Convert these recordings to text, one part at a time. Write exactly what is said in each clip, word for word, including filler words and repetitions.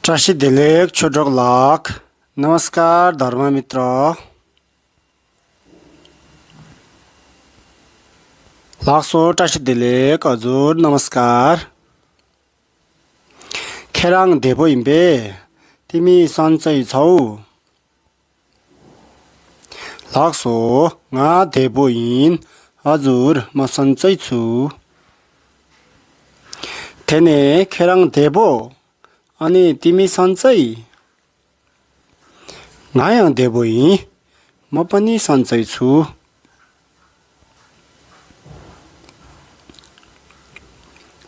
བཀྲ་ཤིས་བདེ་ལེགས་ཆོས་གྲོགས་ལགས། नमस्कार धर्म मित्र। ལགས་སོ། བཀྲ་ཤིས་བདེ་ལེགས། हजुर नमस्कार। ཁྱེད་རང་བདེ་པོ་ཡིན་པས། तिमी सन्चै छौ? ལགས་སོ། ང་བདེ་པོ་ཡིན། हजुर म सन्चै छु། དེ་ནས་ཁྱེད་རང་བདེ་པོ། अनि तिमी सन्चै? ང་ཡང་བདེ་པོ་ཡིན། म पनि सन्चै छु།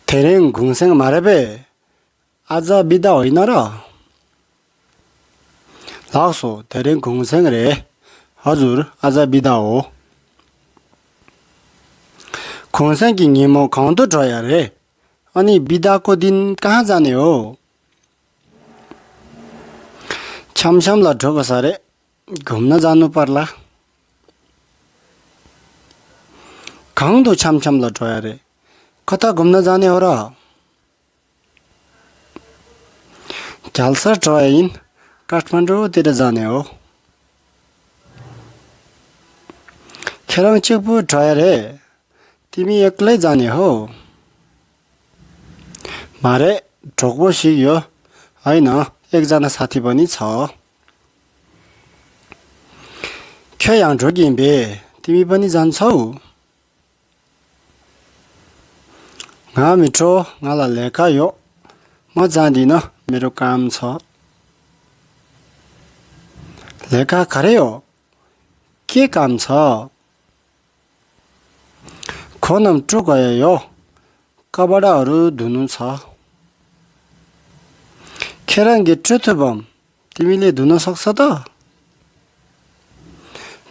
དེ་རིང་གུང་སེང་མ་རེད་པས། आज बिदा होइन र? ལགས་སོ། དེ་རིང་གུང་སེང་རེད། हजुर आज बिदा हो། གུང་སེང་གི་ཉིན་མོ་གང་དུ་འགྲོ་ཡ་རེད། अनि बिदाको दिन कहाँ जाने हो? འཆམ་འཆམ་ལ་འགྲོ་དགོས་ས་རེད། घुम्न जानुपर्ला། གང་དུ་འཆམ་འཆམ་ལ་འགྲོ་ཡ་རེད། कता घुम्न जाने हो र? རྒྱལ་སར་འགྲོ་ཡ་ཡིན། काठमाडौँतिर जाने हो། ཁྱེད་རང་གཅིག་པུ་འགྲོ་ཡ་རེད། तिमी एक्लै जाने हो། མ་རེད། གྲོགས་པོ་ཞིག་ཡོད། होइन, एकजना साथी पनि छ། ཁྱོད་ཡང་འགྲོ་གི་ཡིན་པས། तिमी पनि जान्छौ། ང་མི་འགྲོ། ང་ལ་ལས་ཀ་ཡོད། म जाँदिनँ, मेरो काम छ། ལས་ཀ་ག་རེ་ཡོད། के काम छ། གོས་རྣམས་བཀྲུ་དགོས་ཡ་ཡོད། कपडाहरू धुनु छ། ཁྱེད་རང་གིས་བཀྲུ་ཐུབ་བམ། तिमीले धुन सक्छौ त།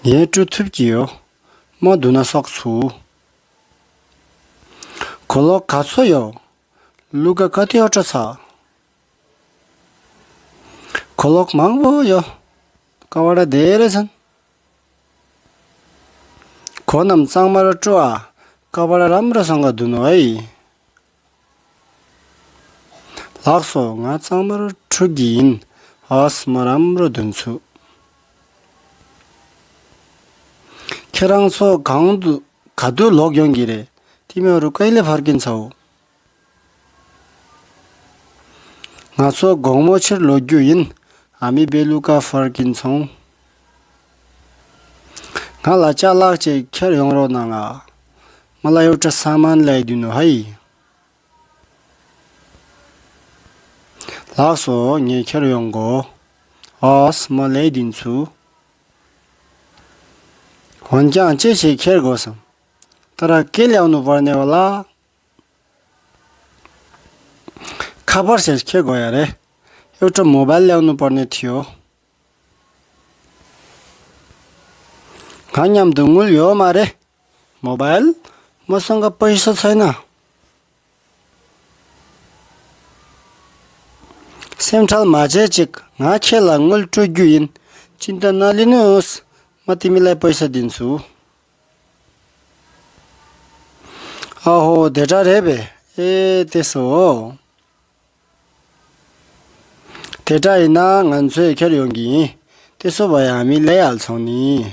ངས་བཀྲུ་ཐུབ་ཀྱི་ཡོད། म धुन सक्छु། གོས་ལོག་ག་ཚོད་ཡོད། लुगा कतिवटा छ། གོས་ལོག་མང་པོ་ཡོད། कपडा धेरै छन्། གོས་རྣམས་གཙང་མར་བཀྲུ་ཨ། कपडा राम्रोसँग धुनु है། ལགས་སོ། ང་གཙང་མར་བཀྲུ་གི་ཡིན། हस्, म राम्रो धुन्छु། ཁྱེད་རང་ཚོ་གང་དུ་ག་དུས་ལོག་ཡོང་གི་རེད། तिमीहरू कहिले फर्किन्छौ། ང་ཚོ་དགོང་མོ་ཕྱིར་ལོག་རྒྱུ་ཡིན། हामी बेलुका फर्किन्छौँ། ང་ལ་ཅ་ལག་ཅིག་ཁྱེར་ཡོང་རོགས་གནང་ང་། मलाई एउटा सामान ल्याइदिनु है। ལགས་སོ། ངས་ཁྱེར་ཡོང་གོ། हस्, म ल्याइदिन्छु། འོན་ཀྱང་ཅི་ཞིག་ཁྱེར་དགོས་སམ། तर के ल्याउनु पर्ने होला? ཁ་པར་ཞིག་ཁྱེར་དགོས་ཡ་རེད། एउटा मोबाइल ल्याउनु पर्ने थियो। ང་མཉམ་དུ་དངུལ་ཡོད་མ་རེད། मोबाइल, मसँग पैसा छैन। སེམས་ཁྲལ་མ་བྱེད་ཅིག་ང་ཁྱེད་ལ་དངུལ་སྤྲོད་རྒྱུ་ཡིན། चिन्ता नलिनुहोस्, म तिमीलाई पैसा दिन्छु། अहो, དེ་འདྲ་རེད་པས། ཨེ། དེ་སོ། དེ་འདྲ་ཡིན་ན་ང་ཚོས་ཁྱེར་ཡོང་གི་ཡིན། त्यसो भए हामी ल्याइहाल्छौँ नि।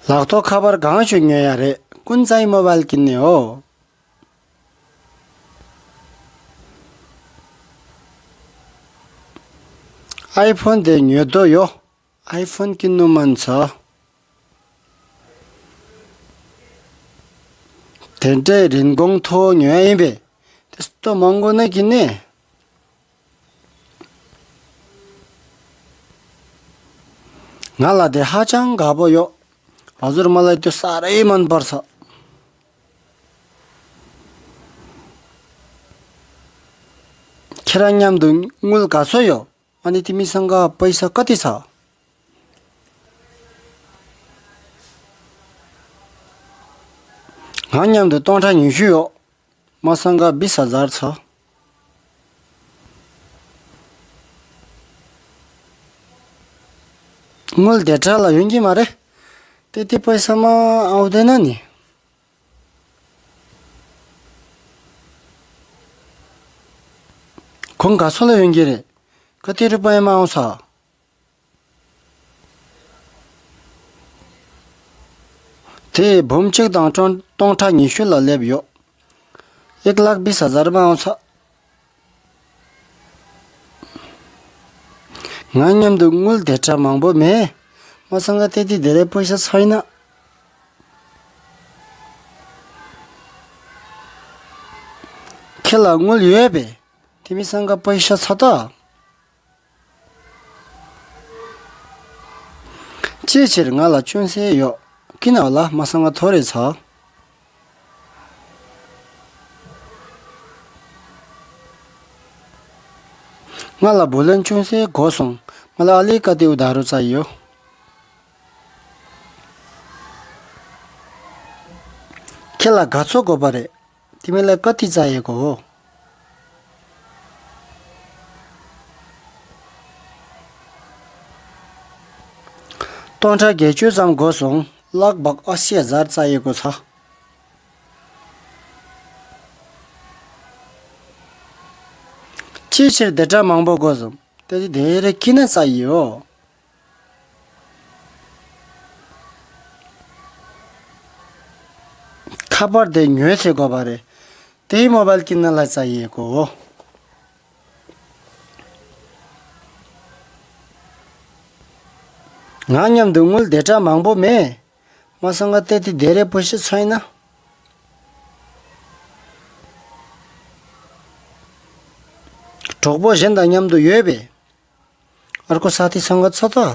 ལག་ཐོག་ཁ་པར་གང་ཞིག་ཉོ་ཡ་རེད། कुन चाहिँ मोबाइल किन्ने हो? आइफोन དེ་ཉོ་འདོད་ཡོད། आइफोन किन्नु मन छ। དེ་འདྲའི་རིན་གོང་མཐོ་བོ་ཉོ་ཡ་ཡིན་པས། त्यस्तो महँगो नै किन्ने? ང་ལ་དེ་ཧ་ཅང་དགའ་པོ་ཡོད། हजुर, मलाई त्यो साह्रै मन पर्छ। ཁྱེད་རང་མཉམ་དུ་དངུལ་ག་ཚོད་ཡོད། अनि तिमीसँग पैसा कति छ? ང་མཉམ་དུ་སྟོང་ཕྲག་ཉི་ཤུ་ཡོད། मसँग बिस हजार छ। དངུལ་དེ་འདྲ་ལ་ཡོང་གི་མ་རེད། त्यति पैसामा आउँदैन नि। བུམ་ག་ཚོད་ལ་ཡོང་གི་རེད། ག་དེ་རུ་པ་ཡིན་མ་འོང་ས། དེ་བུམ་གཅིག་དང་སྟོང་སྟོང་ཕྲག་ཉི་ཤུ་ལ་སླེབས་ཡོད། ཨེག་ལག་བི་ས་ཟར་མ་འོང་ས། ང་མཉམ་དུ་དངུལ་དེ་འདྲ་མང་པོ་མེད། མ་སང་ག་ཏེ་ཏི་དེ་རེ་པོ་ཤ་ཚ་ཡིན་ན། ཁྱེད་ལ་དངུལ་ཡོད་པས། དེ་མི་སང་ག་པོ་ཤ་ཚ་ད། ཅིའི་ཕྱིར་ང་ལ་ཅུང་ཟད་ཡོད། ཀི་ན་ལ་མ་སང་ག་ཐོ་རེ་ཚ། ང་ལ་བུ་ལོན་ཅུང་ཟད་དགོས་སོང་། ང་ལ་ཨ་ལི་ཀ་ཏེའུ་ད་རུ་ཙ་ཡོད། ཁྱེད་ལ་ག་ཚོད་དགོས་པ་རེད། དེ་མིན་ལ་ཀ་ཏི་ཙ་ཡེ་གོ། སྟོང་ཕྲག་བརྒྱད་ཅུ་ཙམ་དགོས་སོང་། ལག་བག་ཨ་སི་ཧ་ཟར་ཙ་ཡེ་གོ་ཚ། ཅིའི་ཕྱིར་དེ་འདྲ་མང་པོ་དགོས་སམ། དེ་དེ་རེ་ཁྱི་ན་ས་ཡིའོ། ཁ་པར་དེ་ཉོས་ཚེ་དགོས་པ་རེད། དེའི་མོ་བལ་ཀི་ན་ལ་ས་ཡིའི་གོ། ང་མཉམ་དུ་དངུལ་དེ་འདྲ་མང་པོ་མེད། མ་སང་ག་ཏེ་ཏི་དེ་རེ་པོ་ཤི་ཚོ་ཡིན་ན། གྲོགས་པོ་གཞན་དང་མཉམ་དུ་ཡོད་པས། ཨར་ཀོ་ས་ཏི་སང་ག་ཚོ་ཏོ།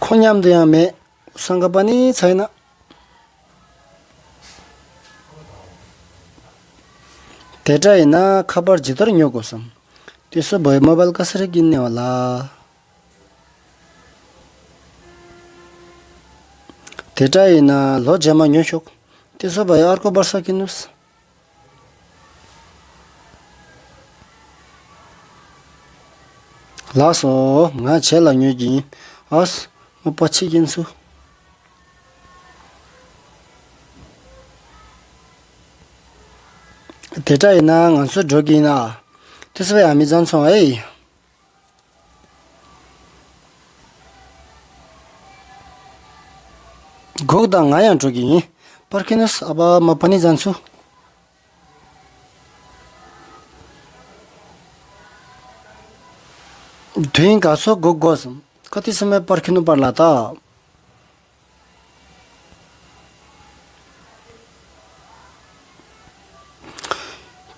ཁོ་མཉམ་དུ་ཡང་མེད། སང་ག་པ་ནི་ཚ་ཡིན་ན། དེ་འདྲ་ཡིན་ན་ཁ་པར་ཇི་ལྟར་ཉོ་དགོས་སམ། དེ་སོ་བའི་མོ་བལ་ཀ་སི་རེ་གིན་ནེ་བ་ལ། དེ་འདྲ་ཡིན་ན་ལོ་རྗེས་མ་ཉོ་ཤོག་དེ་སོ་བའི་ཨར་ཀོ་བར་ས་གིན་ནུས། ལགས་སོ། ང་བྱེད་ལ་ཉོས་ཀྱིན། ཨས། མ་པ་ཆི་ཡིན་སུ། དེ་འདྲ་ཡིན་ན་ང་ཚོ་འགྲོ་གི་ཡིན་ན། དེ་སུ་བའི་ཨ་མི་ཛན་སོང་ཨེ། གུག་དང་ང་ཡང་འགྲོ་གི་ཡིན། པར་ཁི་ནུས་ཨ་བ་མ་པ་ནི་ཛན་སུ། དུས་ག་ཚོད་སྒུག་དགོས་སམ། ཀ་ཏི་སེ་མེ་པར་ཁི་ནུ་པར་ལ་ད།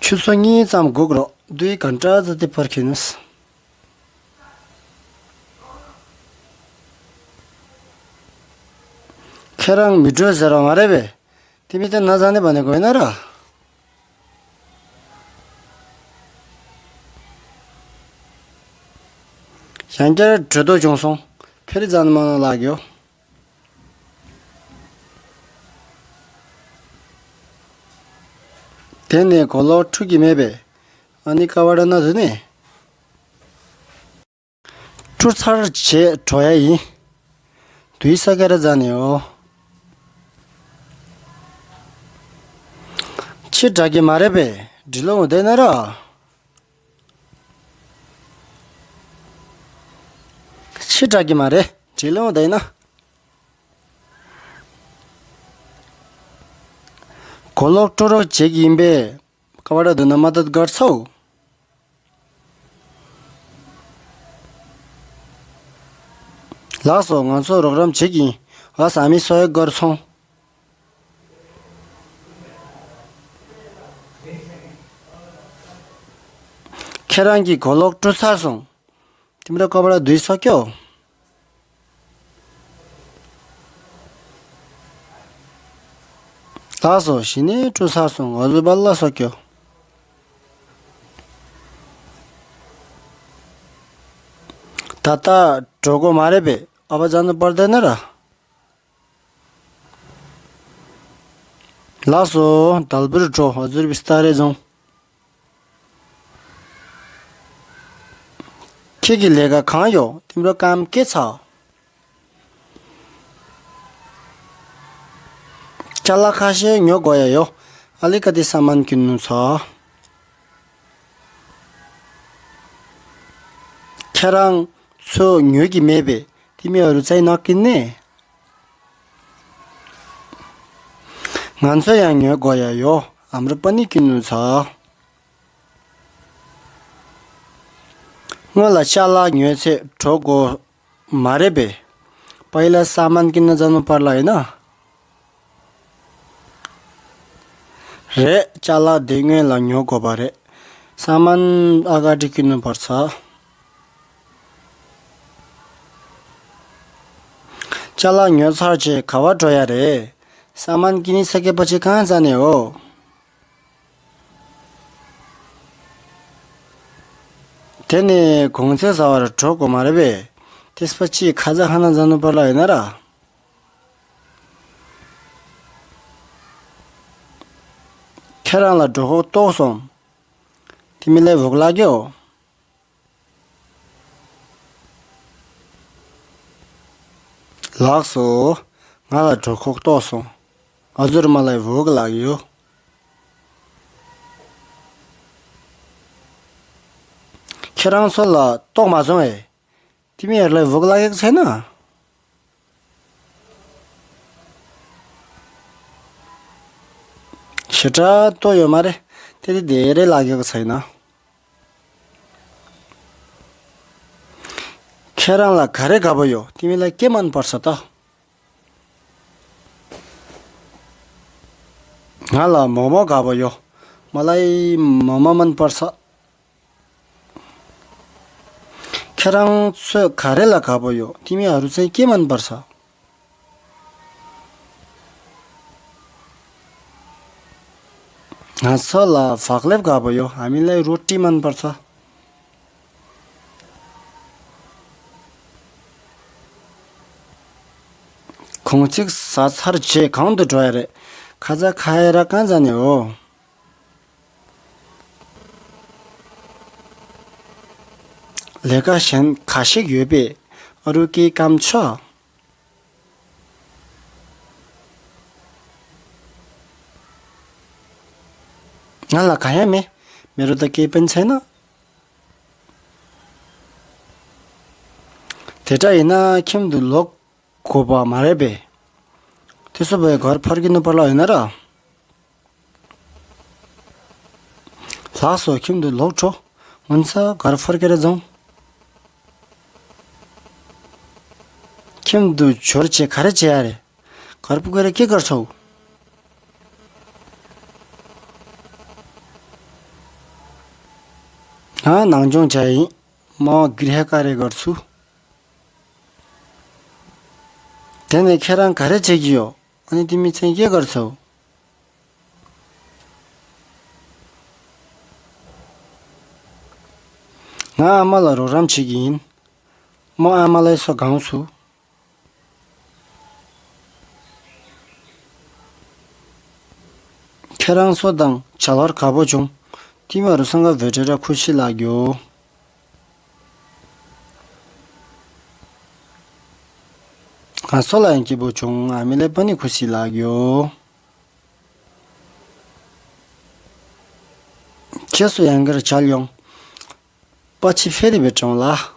ཆུ་ཚོད་གཉིས་ཙམ་སྒུག་རོགས། དུས་ག་འདྲ་ཙ་ཏི་པར་ཁི་ནུས། ཁྱེད་རང་མི་འགྲོ་ཟེར་བ་མ་རེད་པས། དེ་མི་དེ་ན་ཟ་ནེ་བ་ནེ་གོ་ཡིན་ན་ར། ཡང་བསྐྱར་གྲོས་ཐོག་བྱུང་སོང་། ཕེ་རི་ཛན་མ་ན་ལགས་ཡོ། དེ་ནས་གོ་ལོག་འཁྲུ་གི་མེད་པས། ཨ་ནི་ཀ་བ་ར་ན་དུ་ནས། འཁྲུ་ཚར་བྱས་འགྲོ་ཡ་ཡིན། དུས་ས་ཀ་ར་ཛ་ནེ་ཡོ། ཕྱི་དྲག་གི་མ་རེད་པས། འབྲི་ལོང་བསྡད་ན་ར། ཕྱི་དྲག་གི་མ་རེད། འབྲི་ལོང་བསྡད་ན། གོ་ལོག་སྤྲོ་རོགས་བྱེད་ཀྱི་ཡིན་པས། ཀ་བ་ར་དུ་ན་མ་ཏད་གར་ཚོ། ལགས་སོ། ང་ཚོ་རོགས་རམ་བྱེད་ཀྱིན། ཨ་ས་མི་སོ་ཡ་གར་སོང་། ཁྱེད་རང་གི་གོ་ལོག་བཀྲུ་ཚར་སོང་། དེ་མི་ར་ཀ་བ་ར་དུས་སོ་སྐྱོ། ལགས་སོ། གཞི་ནས་བཀྲུ་ཚར་སོང་། ང་ཚོ་པ་ལ་སོ་སྐྱོ། ད་ལྟ་འགྲོ་དགོས་མ་རེད་པས། ཨ་བ་ཙ་ནུ་པར་དེ་ན་ར། ལགས་སོ། དལ་བུར་འགྲོ། ཨ་ཟུར་བི་སྟ་རེ་བཟུང་། ཁྱེད་ཀྱི་ལས་ཀ་གང་ཡོད། དེ་མི་ར་ཀམ་སྐད་ཚ། ཅ་ལག་ཁ་ཤས་ཉོ་དགོས་ཡ་ཡོད། ཨ་ལི་ཀ་དེ་ས་མན་ཀི་ནུ་ཚོ། ཁྱེད་རང་ཚོ་ཉོ་གི་མེད་པས། དེ་མི་ཨ་རུ་ཙའི་ནག་གི་ནས། ང་ཚོ་ཡང་ཉོ་དགོས་ཡ་ཡོད། ཨམ་རུ་པ་ནི་ཀི་ནུ་ཚོ། སྔོན་ལ་ཅ་ལག་ཉོས་ཚེ་འགྲོ་དགོས་མ་རེད་པས། པའི་ལ་ས་མན་ཀི་ན་ཛ་ནུ་པར་ལ་ཡིན་ན། རེད། ཅ་ལག་དེ་སྔོན་ལ་ཉོ་དགོས་པ་རེད། ས་མན་ཨ་ག་ཏི་ཀི་ནུ་པར་ཚ། ཅ་ལག་ཉོ་ཚར་རྗེས་ག་བ་འགྲོ་ཡ་རེད། ས་མན་ཀི་ནི་ས་ཀེ་པ་ཅི་གང་ཙ་ནས་འོ། དེ་ནས་གོང་ཚད་ཟ་བར་འགྲོ་དགོས་མ་རེད་པས། དེས་པ་ཅི་ཁ་ཛ་ཧ་ན་ཛ་ནུ་པ་ལ་ཡིན་ན་ར། ཁྱེད་རང་ལ་གྲོད་ཁོག་ལྟོགས་སོང་། དེ་མི་ལས་བུག་ལ་གྱོ། ལགས་སོ། ང་ལ་གྲོད་ཁོག་ལྟོགས་སོང་། ཨ་ཟུར་མ་ལ་བུག་ལ་གྱོ། ཁྱེད་རང་ཚོ་ལ་ལྟོགས་མ་སོང་ཨེ། དེ་མི་ཡར་ལ་བུག་ལ་གྱོ་ཚེ་ན། ཞེ་དྲག་ལྟོ་ཡོད་མ་རེད། དེ་དེ་དེ་རེད་ལ་གི་ཚེ་ན། ཁྱེད་རང་ལ་ག་རེ་དགའ་པོ་ཡོད། དེ་མི་ལ་སྐྱེ་མན་པར་ས་ཏོ། ང་ལ་མོག་མོག་དགའ་པོ་ཡོད། མ་ལ་ཡི་མོག་མོག་མན་པར་ས། ཁྱེད་རང་ཚོས་ག་རེ་ལ་དགའ་པོ་ཡོད། དེ་མི་ཨ་རུ་ཚེ་སྐྱེ་མན་པར་ས། ང་ཚོ་ལ་བག་ལེབ་དགའ་པོ་ཡོད། ཨ་མི་ལའི་རོ་ཏི་མན་པར་ཚ། གོང་ཚིགས་ཟ་ཚར་རྗེས་གང་དུ་འགྲོ་ཡ་རེད། ཁ་ཚ་ཁ་ཡ་ར་གང་ཚ་ནས་འོ། ལས་ཀ་གཞན་ག་ཞིག་ཡོད་པས། ཨ་རུ་ཀི་ཀམ་ཆོ། ང་ལ་ག་ཡང་མེད། མེ་རོ་ད་ཀེ་པན་ཚེ་ན། དེ་འདྲ་ཡིན་ན་ཁྱིམ་དུ་ལོག་དགོས་པ་མ་རེད་པས། དེ་སོ་པའི་གར་ཕར་གི་ནུ་པར་ལ་ཡོད་ན་ར། ལགས་སོ་ཁྱིམ་དུ་ལོག་འགྲོ། ངོ་ཚ་གར་ཕར་གི་ར་རྫོང་། ཁྱིམ་དུ་འབྱོར་བྱས་ག་རེ་བྱེད་ཡ་རེད། གར་ཕུ་གི་ར་ཀི་གར་ཚོགས། ང་ནང་སྦྱོང་བྱ་ཡིན། མ་གི་ར་ཧ་ཀ་རེ་གར་ཚུ། དེ་ནས་ཁྱེད་རང་ག་རེ་བྱེད་ཀྱི་ཡོད། ཨ་ནི་དེ་མི་ཚན་སྐྱེ་གར་ཚོ། ང་ཨ་མ་ལ་རོགས་རམ་བྱེད་ཀྱི་ཡིན། མོ་ཨ་མ་ལ་སོ་གང་སུ། ཁྱེད་རང་སོ་དང་བྱ་བར་དགའ་པོ་བྱུང་། དེ་མ་རུ་སང་ག་བེ་ཏྲེ་ར་ཁུ་ཤི་ལ་གྱོ། ང་སོ་ལ་ཡང་སྐྱིད་པོ་བྱུང་། ཨ་མི་ལེ་པ་ནི་ཁུ་སི་ལ་གྱོ། ཁྱེད་སུ་ཡང་གར་བྱ་ཡོང་། པ་ཆི་ཕེ་རི་བེ་གྲོང་ལ།